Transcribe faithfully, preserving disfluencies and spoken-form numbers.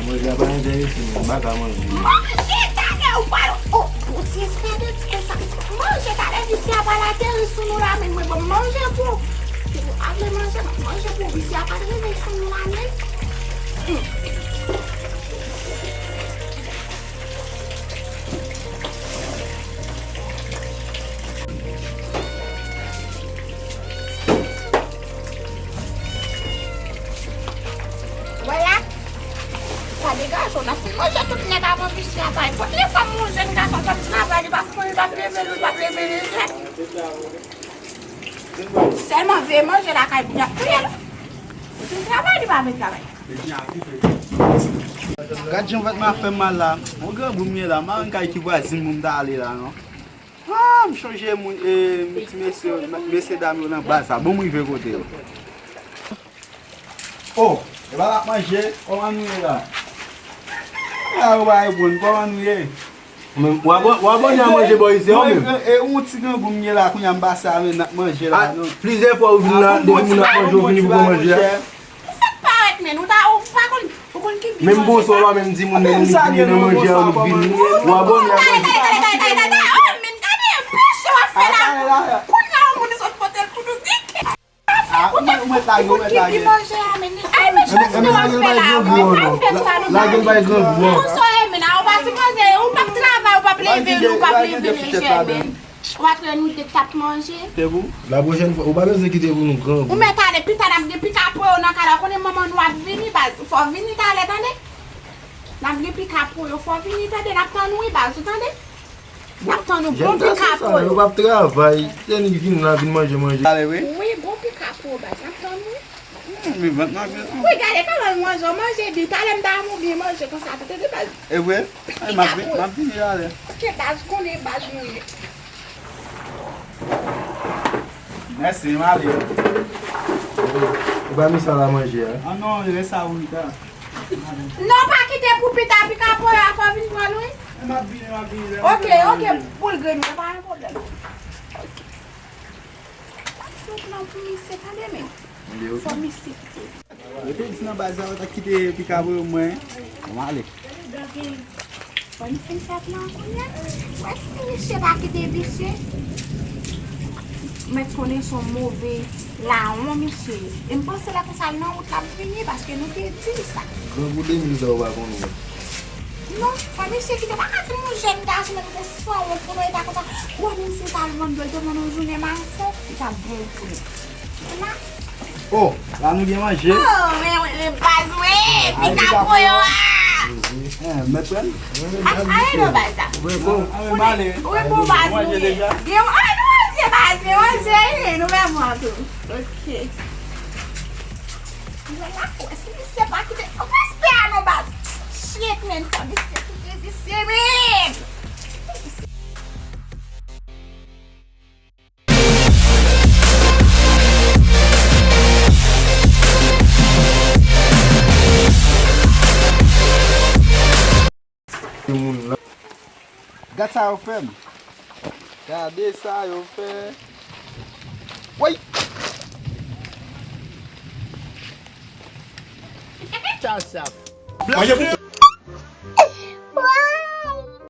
Manje a pa enterese m, m pa ka manje. Manje talè, ou pa, oh, ou ti espè de ti konsa. Manje talè, visye a pral ateri sou nou la, men mwen, bon, manje pou, ale manje, manje pou, visye a pral rive sou nou la, men. Hmm. Wè la, sa degaje w nan fin manje tout nèg avan visye a pale. Premye fwa m wè yon jèn gason p ap travay, li p ap fon, li p ap leve, li p ap leve, li p ap leve. Sèlman veye manje lakay pou y ap touye l. Li fin travay, li pa vle travay. Gad jan vant mwen ap fè m mal la. Yon grangou m ye la, m pa konn kay ki vwazin pou m ta ale la non. Ah, m chonje moun, e, ti mesye, mesye dam yo nan baz sa. Bon, m rive kote yo. Oh, e pa n ap manje, kòman nou ye la? La, yo pa reponn, kòman nou ye? Men, w abò-, w abòne a manje bò isi a, ou menm? E, e, yon ti grangou m ye la, kounye a m pase a, men n ap manje la, non. Plizyè fwa ou vin la, depi moun ap manje, ou vini pou pran manje a. Ou fèk parèt, men, ou ta, ou pa konn, ou konn ki bi manje sa. Menm bonswa, ou pa menm di moun nan, nou vini nan manje a, ou vini. Ou abòne a manje. Gade, gade, gade, gade, gade, oh, men, gade, peche w ap fè la. Kounye a, yon moun sot pote l pou nou di. Ah, ou mèt, ou mèt lage, ou mèt lage. Ou konn ki bi manje a, men, ay, men, chans nou ap fè la, ou pa fè sa, non. Lage l bay grangou an. Bonswa, men, ou pa sipoze, ou p ap travay, ou p ap leve, ou p ap leve lejè, men. Ou ap wè nou te t ap manje. Se pou? La pwochèn fwa, ou pa bezwen kite pou nou grangou. Ou mèt ale, pita n ap gen pika pou yo nan kay la. Ou konnen manman nou ap vini, baz. Fò w vini talè, tande? N ap gen pika pou yo, fò w vini, tande? N ap tann ou, wi, baz, ou tande? N ap tann ou, bon pika pou yo. Yo p ap travay. Se ni vin la, vin manje, manje. Ale, wi. Wi, bon pika pou yo, baz. N ap tann ou, wi. Hmm, men vant mwen ap fè. Wi, gade kòman l manje, w manje byen. Talè m ta mouri manje konsa tou, tande, baz. E vre? Pika pou yo. M ap vin, m ap vini talè. Ok, baz, konnen baz mwen ye. Mèsi, m ale. Ou ba misye la manje a? Ah non, lè sa ou ta. Non, pa kite pou pita, pika pou yo a, fò vin pran l, wi. M ap vini, m ap vini, lè m vini. Ok, ok, boul grenn, pa gen pwoblèm. Ok. Pa t fèt non pou misye, tande, men. Fò misye kite. Yo te di nan baz la, yo ta kite pika pou yo mwen. Bon, m ale. Bon, m fin fèt lan kounye a. Wè si misye pa kite visye. Mèt konnen se yon move lawon misye ye. E m panse lè konsa l nan wout l ap vini, paske nou te di l sa. Grangou de mil dòla ou pa konnen. Non, fò misye kite. Pa ka di m yon jèn gason menm gen san wont pou nou eta konsa. Wè menm si l t al vann dlo, l te vann yon jounen mason, li t ap bon pou nou. Ou la? Oh, la nou gen manje. Oh, men, men, men baz mwen, pika poyo a. Eh, mèt pran? Ay, ay, non, baz la. Ou bon baz nou ye. Gen, ay, nou manje baz, men manje, nou menm tou. Ok. Mwen la, wè si misye pa kite. Ou respè a non, baz. Shit, men, fò misye kite visye, men. Gad sa yo fè m. Gade sa yo fè. Woy! Tchal sa. Manje pou